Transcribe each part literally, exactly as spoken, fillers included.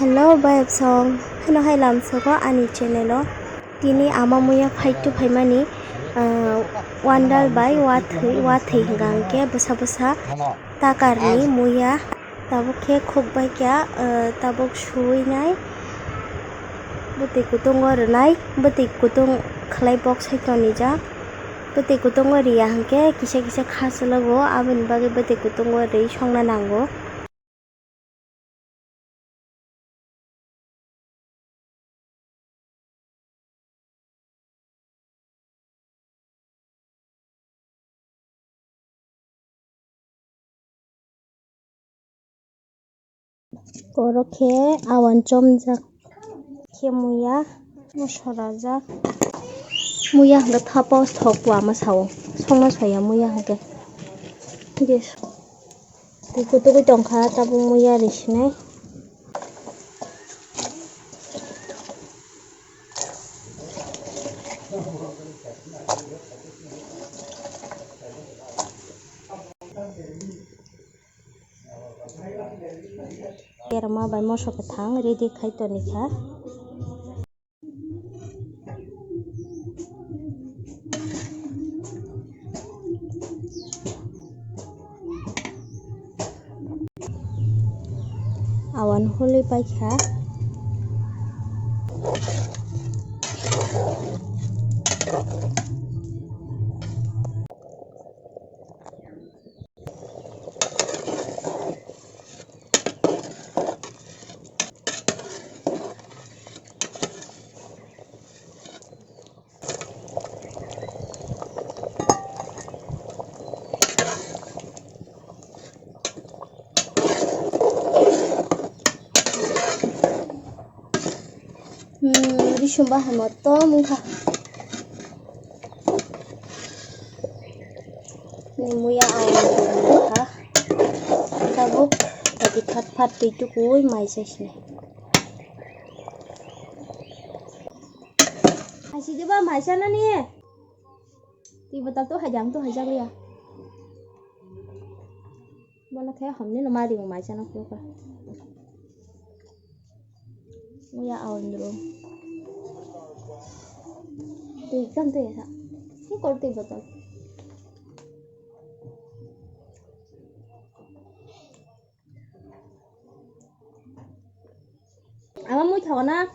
Hello, bayapsong. Hano hai lamsogo ani channel o. Tini ama muya fight to phaimani, ah, wandal bai wathwi, wathwi hwnkha hwnkhe bwsa bwsa takarni muya. Tabuk khe khukbai kha, ah, tabuk suwi nai. Bwtwi kutung o rwnai, bwtwi kutung khlai bok sai tonijak. Bwtwi kutung o riya hwnkhe kisa kisa kha chwlago, aboni bagwi bwtwi kutung o rwi songna nango. Oro khe awan chomjak khe muya, no sorajak. Muya hwnkhe thapa o thok bua ma sao, songna soya muya hwnkhe. Twi kutugwi tongkha, tabuk muya risinai. Kerma bai moso kwthang ready khai tonikha. Awan holi paikha. Hmm, risum bahai motom wngkha. Ni muya ang wngkha. Tabuk tati phat phat twi tukui mai chai sinai. Hai si diba mai chana ni. Twi botol to hai jang to hai jak liya. Bono khe hamni no mari mo mai chana khe ka. Muya awan dro. Twi kan twi sa. Ni kor twi botol. Ama mui thago na.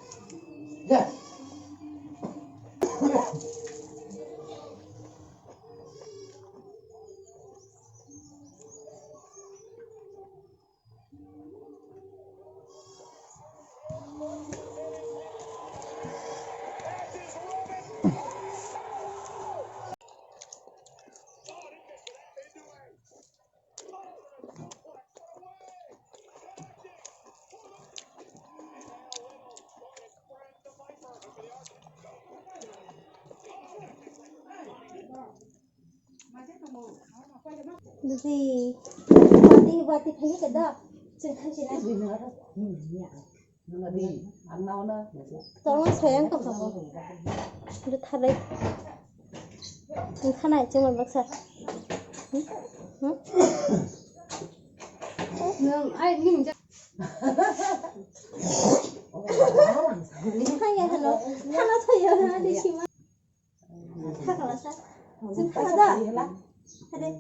Didi, bati, bati khaini kada, chwng khaisi na. Tolong sayang kok kamu. Udah tharai. Nung khanai chwng baksa. Hmm? Hmm? Nung ai ning ja. Nung khaya hano. Khana thaya hano de sima. Tha kala sa. Chwng khala da. Hade.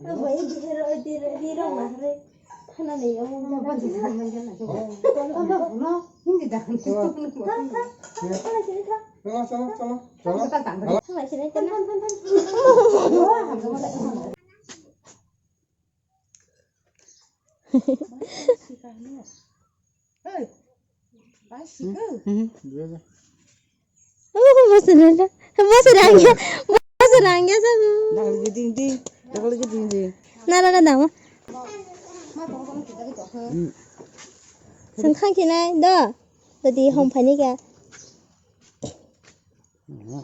Abo, eh, di, di, di, di, rong ma, re. Thana nei, amo, amo, amo, amo, amo, amo. Hindi dah. Tha, tha, tha, tha, tha, tha. Cholo, cholo, cholo, cholo. Tha, tha, tha. Tha, tha, tha. Hey, bai sikhe. Hmm, hmm, hmm. Oh, bos rangya, bos rangya, bos rangya sa. Dakal ke ding ding, dakal ke ding ding. Nara ka dama. Hmm. Sengkhang kinai do, tadi hom phani ka. Hmm.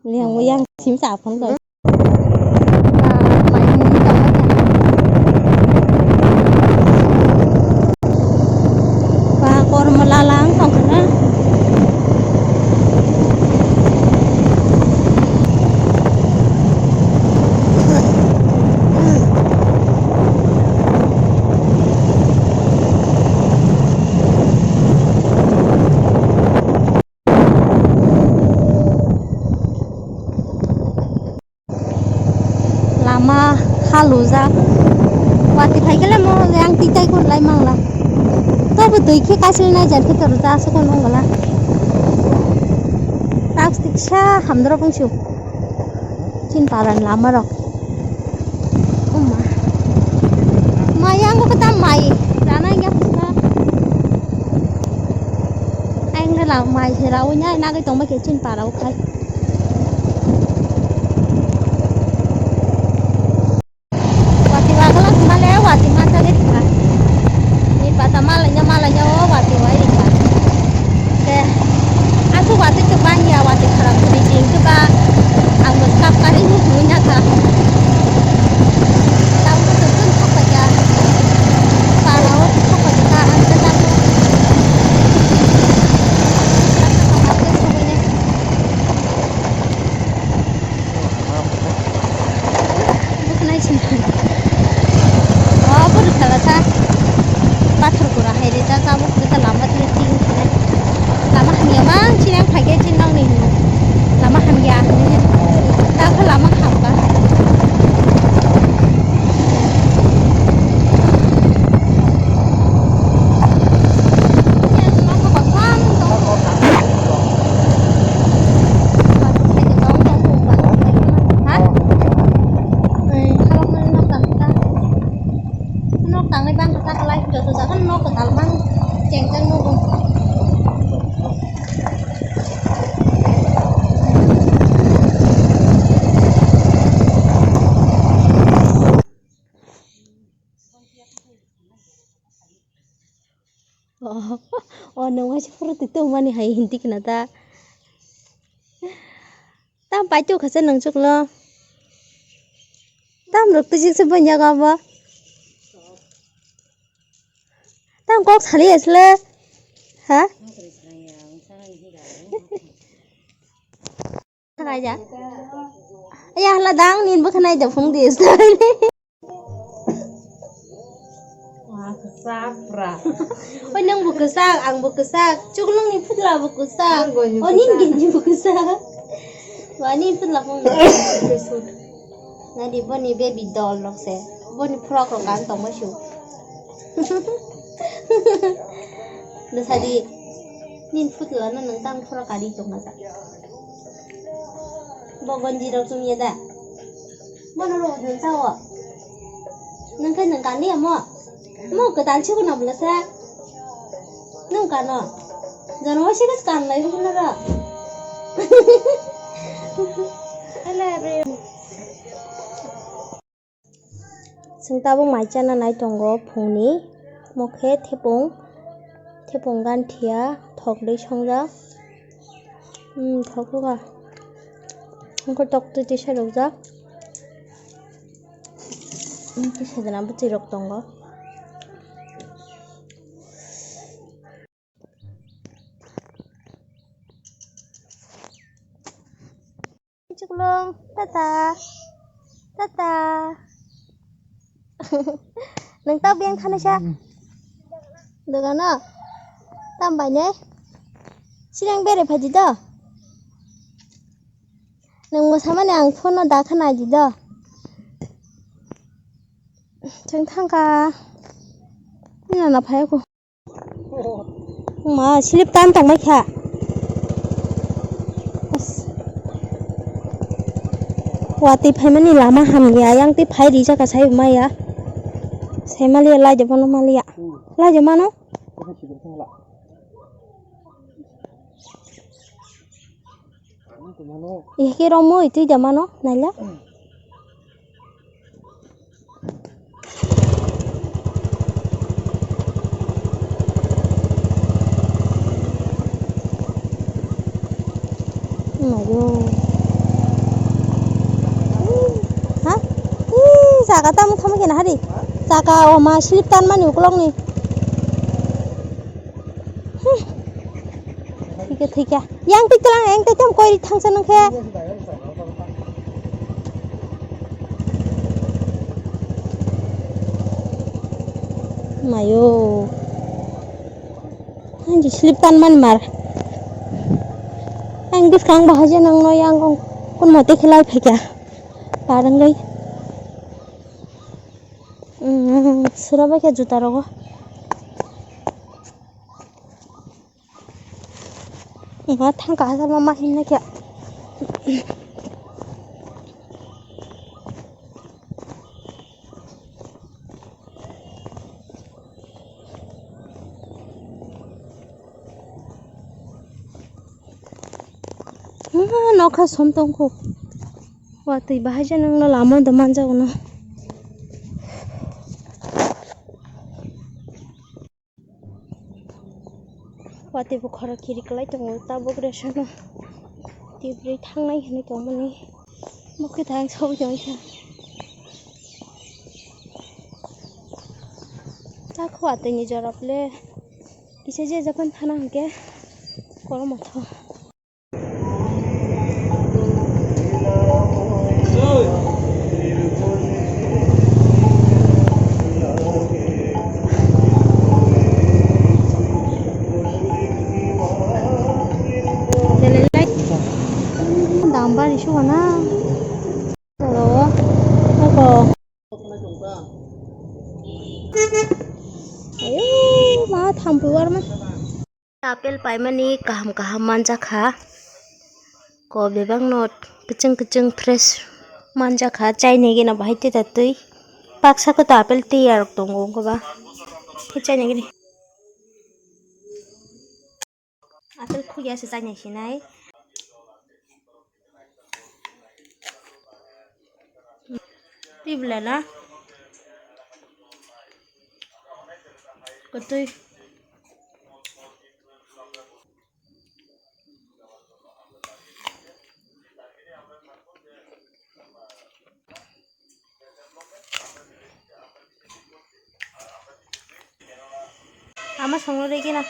Yang yang sim sa phone ko. Ba kormo lalang tongkha na. Ma halujak. Watwi phaikhe le mo yang titai kun lai mangla. Tobo twi khe kasil nai jar khe toro ta aswk nung bala. Tak tiksa hamdrop wngsu. Chin paran lama rok. Uma. Mai yang ko ta mai. Rana yang ka. Ang la mai se rawi nya na ke tong ma ke chin para o khai. Watwi wagwlak male watwi manjak rikha. Ni pata malanya malanya o watwi wai rikha. Te, aswk watwi kwbang ya watwi khara khuri ching kwbang. Ang bo kap kari ni hwnwi na kha. Tamo to tun thok paikha. Para o thok paikha ang ta tamo. Bwkhanai sini. O bwrwi khala sa. Pathor kura hai rijak abo kisa lama tini chini khe. Lama hamya mang chini ang phaikhe chini nokni hino. Lama hamya hinwi. Tabukhe lama hamkha. Nok tangnai bang kha kalai joto jaga nok kwtal bang chengjak nugo. Oh, oh, nung waisa phuru twi tongmani hai hinti khna ta. Tam pai tu khasa nung chuklo. Tam ruk tu jikse banyak abo. Tam kok sali asle. Ha? Khanaija. Aya hala dang nin bo khanaija phung di. Wah, kwchapra. Oi, nang bo kwchak, ang bo kwchak. Chuklung ni phutla bo kwchak. Ang bo ni O, nin kwchak. Genji bo kwchak. Wa, nin phutla phung. Kwchak. Nadi boni baby doll rok se. Boni frock rok ang tongma su. Bwsadi nin phutla no nang tang frock ari tongma sa. Bo gonji rok chum ya da. Bono rw dun sao. Nang khe nang kani amo. Mo kwtal chikon abla sa. Nang kano. Jono wa sikas kan lai bukulo ro. Hello everyone. Chwng tabuk mai chana nai tongo phungni, omo khe thepung, thepung ganthia thok dui songjak. Hmm, thok rwkha. Wngkha tok twi tisa rwkjak. Hmm, kisa jana bwtwi rok tongo. Chuklung, tata, tata. Nang ta beng thana sa. Dogano. Tam bai ne. Sinang bere phaji do. Nang mo samani ang phone no da khana di do. Chwng thangkha. Nina na phai ko. Ma, slip tan tong mai kha. As. Watwi phaimani lama hamya, yang twi phai rijak ka sai maya. Sai maliya, lai de bono maliya. Lai de mano. Ihke romoi twi da mano naila. Mayo. Ha? Ih, saka tamo thamo kena hari. Saka o ma slip tan mani ukulok ni. Hmm. Thika, thika. Yang tik telang, yang tik tam koi thangsa nang khe. Mayo. Ang slip tan man mar. Ang bwskang bahai je nang no yang kong kun mote khelai phaikha. Parang gai. Mm, sura bai khe juta rogo. Nga thang kahsa ma ma himna kya. Ah, nokha som tongkho. Watwi bahai jani wngno lama do manjago no. Watwi bo khorok kiri kwlai tongo tabuk resano. Tibri thangnai hinwi tongmani. Bokhe thang sawi tongkha. Takho watwi ni jora ple. Kisa je japan thana hwnkhe kormo tho. Dam bari sugo na. Hello. Hello. Ayo, ma thampui warma. Apple paimani kaham kaham manjakha. Ko bebakno kwchwng kwchwng fresh manjakha. Chaini gina bahai tita twi. Paksa khe to apple tiyarok tongo wngkhe ba. Khe chaini gini. Apple khugya se chaini sinai. Tibla na. Kotui. Ama songno regi na.